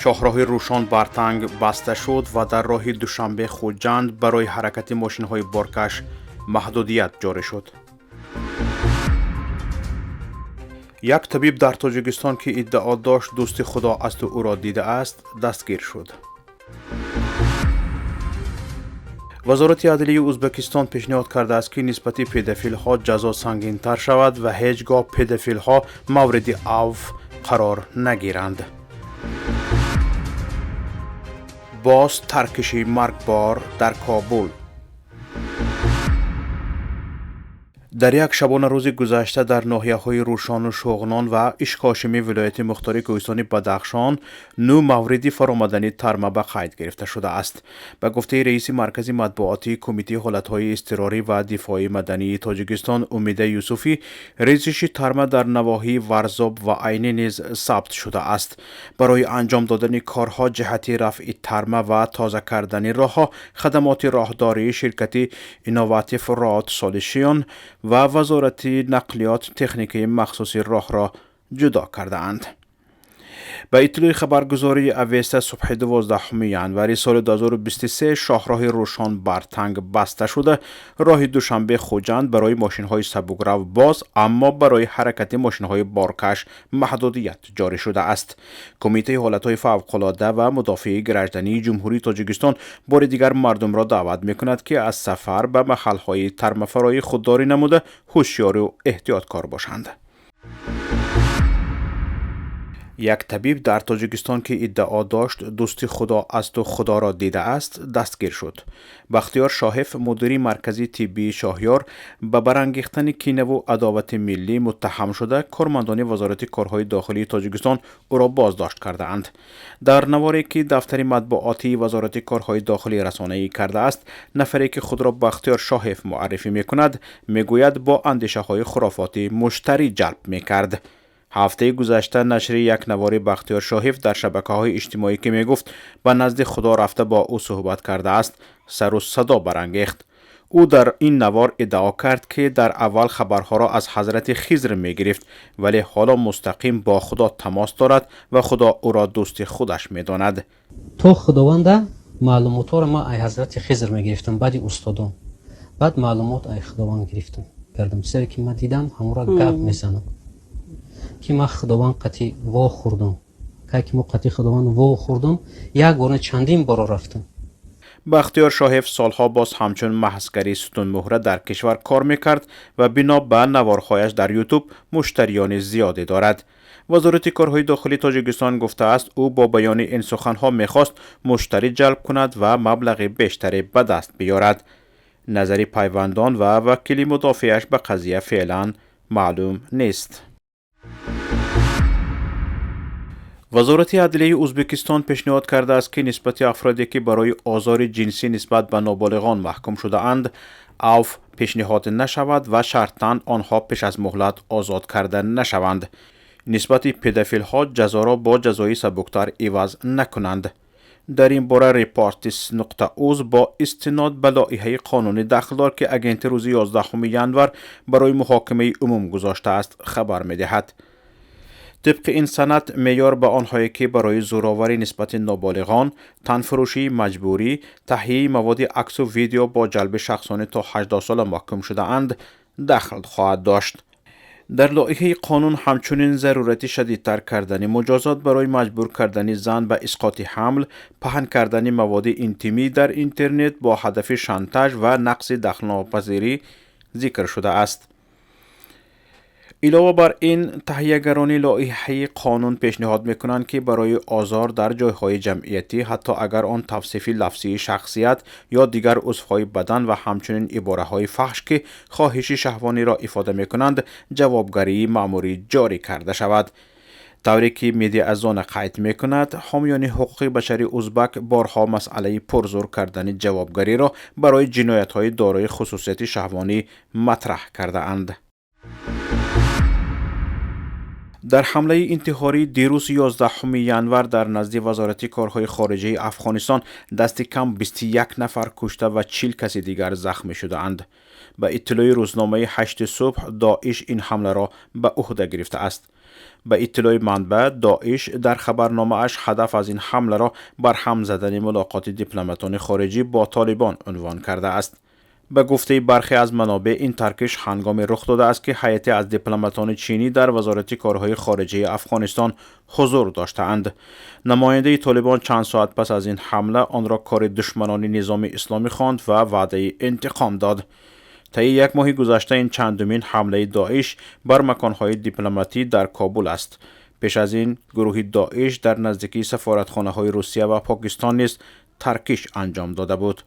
Шоҳроҳи Рӯшон Бартанг баста шуд ва дар роҳи Душанбе Хуҷанд барои ҳаракати мошинҳои боркаш маҳдудият ҷорӣ шуд. Як табиб дар Тоҷикистон, ки иддао дошт дӯсти Худо асту ӯро дидааст, дастгир шуд. Вазорати адлияи Ӯзбекистон пешниҳод кардааст, ки нисбати педофилҳо ҷазо сангинтар шавад ва ҳеҷ гоҳ педофилҳо мавриди авф қарор нагиранд. Боз таркиши маргбор дар Кобул. Дар як шабонарӯзи гузашта дар ноҳияҳои Рӯшону Шуғнон ва Ишкошими вилояти мухтори Кӯҳистони Бадахшон нӯ мавриди фаромадани тарма ба қайд гирифта шудааст. Ба гуфтаи раиси маркази матбуотии Кумитаи ҳолатҳои изтирорӣ ва дифои мадании Тоҷикистон Умида Юсуфӣ, резиши тарма дар навоҳии Варзоб ва Айнӣ низ сабт шудааст. Барои анҷом додани корҳо ҷиҳати рафъи тарма ва тоза кардани роҳҳо хадамоти роҳдории ширкати Инноватив Род Солишион ва Вазорати нақлиёт техникаи махсуси роҳро ҷудо кардаанд. Ба иттилои хабаргузории Авеста, субҳи 12 январи соли 2023 шоҳроҳи Рӯшон Бартанг баста шуда, роҳи Душанбе Хуҷанд барои мошинҳои сабукрав боз, аммо барои ҳаракати мошинҳои боркаш маҳдудият ҷорӣ шудааст. Кумитаи ҳолатҳои фавқулода ва мудофиаи граждании Ҷумҳурии Тоҷикистон бори дигар мардумро даъват мекунад, ки аз сафар ба маҳалҳои тармафароӣ худдорӣ намуда, ҳушёру эҳтиёткор бошанд. Як табиб дар Тоҷикистон, ки иддао дошт дӯсти Худо асту Худоро дидааст, дастгир шуд. Бахтиёр Шоҳев, мудири маркази тиббии Шоҳёр, ба барангехтани кинаву адовати миллӣ муттаҳам шуда, кормандони Вазорати корҳои дохилии Тоҷикистон ӯро боздошт кардаанд. Дар наворе, ки дафтари матбуотии Вазорати корҳои дохилӣ расонаӣ кардааст, нафаре, ки худро Бахтиёр Шоҳев муаррифӣ мекунад, мегӯяд бо андешаҳои хурофотӣ муштарӣ ҷалб мекард. Ҳафтаи гузашта нашри як навори Бахтиёр Шоҳев дар шабакаҳои иҷтимоӣ, ки мегуфт ба назди Худо рафта бо ӯ суҳбат кардааст, сару садо барангехт. Ӯ дар ин навор иддао кард, ки дар аввал хабарҳоро аз ҳазрати Хизр мегирифт, вале ҳоло мустақим бо Худо тамос дорад ва Худо ӯро дӯсти худаш медонад. То Худованда маълумотҳоро ман ай ҳазрати Хизр мегирифтам, баъди устодон, баъд маълумот ай Худованд гирифтам кардам. Чизе ки ман дидам, ҳамонро гап мезанам, ки ман Худованд қатъи во хӯрдам. Кай ки мо қатъи Худованд во хӯрдам, як бор, чандин боро рафтам. Бахтиёр Шоҳев солҳо боз ҳамчун маҳзгари сутунмуҳра дар кишвар кор мекард ва бино ба наворҳояш дар Ютуб муштариёни зиёде дорад. Вазорати корҳои дохилии Тоҷикистон гуфтааст, ӯ бо баёни ин суханҳо мехост муштарӣ ҷалб кунад ва маблағи бештаре ба даст биёрад. Назари пайвандон ва вакили мудофиаш ба қазия феълан маълум нест. Вазорати адлияи Ӯзбекистон пешниҳод кардааст, ки нисбати афроде, ки барои озори ҷинсӣ нисбат ба ноболиғон маҳкум шудаанд, авф пешниҳод нашавад ва шартан онҳо пеш аз муҳлат озод карда нашаванд. Нисбати педофилҳо ҷазоро бо ҷазои сабуктар иваз накунанд. Дар ин бора Репортис нуқта уз бо истинод ба лоиҳаи қонунӣ дахлдор, ки агенти рӯзи 11 январ барои муҳокимаи умум гузоштааст, хабар медиҳад. Тибқи ин санад, меъёр ба онҳое, ки барои зӯроварӣ нисбати ноболиғон, танфурӯшии маҷбурӣ, таҳияи маводи аксу видео бо ҷалби шахсони то 18 сола маҳкум шудаанд, дахл хоҳад дошт. Дар лоиҳаи қонун ҳамчунин зарурати шадидтар кардани муҷозот барои маҷбур кардани зан ба исқоти ҳамл, паҳн кардани маводи интимӣ дар интернет бо ҳадафи шантаж ва нақси дахлнопазирӣ зикр шудааст. Илова бар ин, таҳиягарони лоиҳаи қонун пешниҳод мекунанд, ки барои озор дар ҷойҳои ҷамъиятӣ, ҳатто агар он тавсифи лафзии шахсият ё дигар узвҳои бадан ва ҳамчунин ибораҳои фаҳш, ки хоҳиши шаҳвониро ифода мекунанд, ҷавобгарии маъмурӣ ҷорӣ карда шавад. Тавре ки Медиазона қайд мекунад, ҳомиёни ҳуқуқи башари узбак борҳо масъалаи пурзур кардани ҷавобгариро барои ҷиноятҳои дорои хусусияти шаҳвонӣ матраҳ кардаанд. Дар ҳамлаи интиҳорӣ дирӯз, 11 январ, дар назди Вазорати корҳои хориҷаи Афғонистон дасти кам 21 нафар кушта ва 40 каси дигар захмӣ шудаанд. Ба иттилои рӯзномаи Ҳашти субҳ, Доиш ин ҳамларо ба ӯҳда гирифтааст. Ба иттилои манбаъ, Доиш дар хабарномааш ҳадаф аз ин ҳамларо барҳам задани мулоқоти дипломатони хориҷӣ бо Толибон унвон кардааст. Ба гуфтаи бархе аз манобеъ, ин таркиш ҳангоме рух додааст, ки ҳайате аз дипломатони чинӣ дар Вазорати корҳои хориҷаи Афғонистон ҳузур доштаанд. Намояндаи Толибон чанд соат пас аз ин ҳамла онро кори душманони низоми исломӣ хонд ва ваъдаи интиқом дод. Таи як моҳи гузашта ин чандумин ҳамлаи Доиш бар маконҳои дипломатӣ дар Кобул аст. Пеш аз ин гурӯҳи Доиш дар наздикии сафоратхонаҳои Русия ва Покистон низ таркиш анҷом дода буд.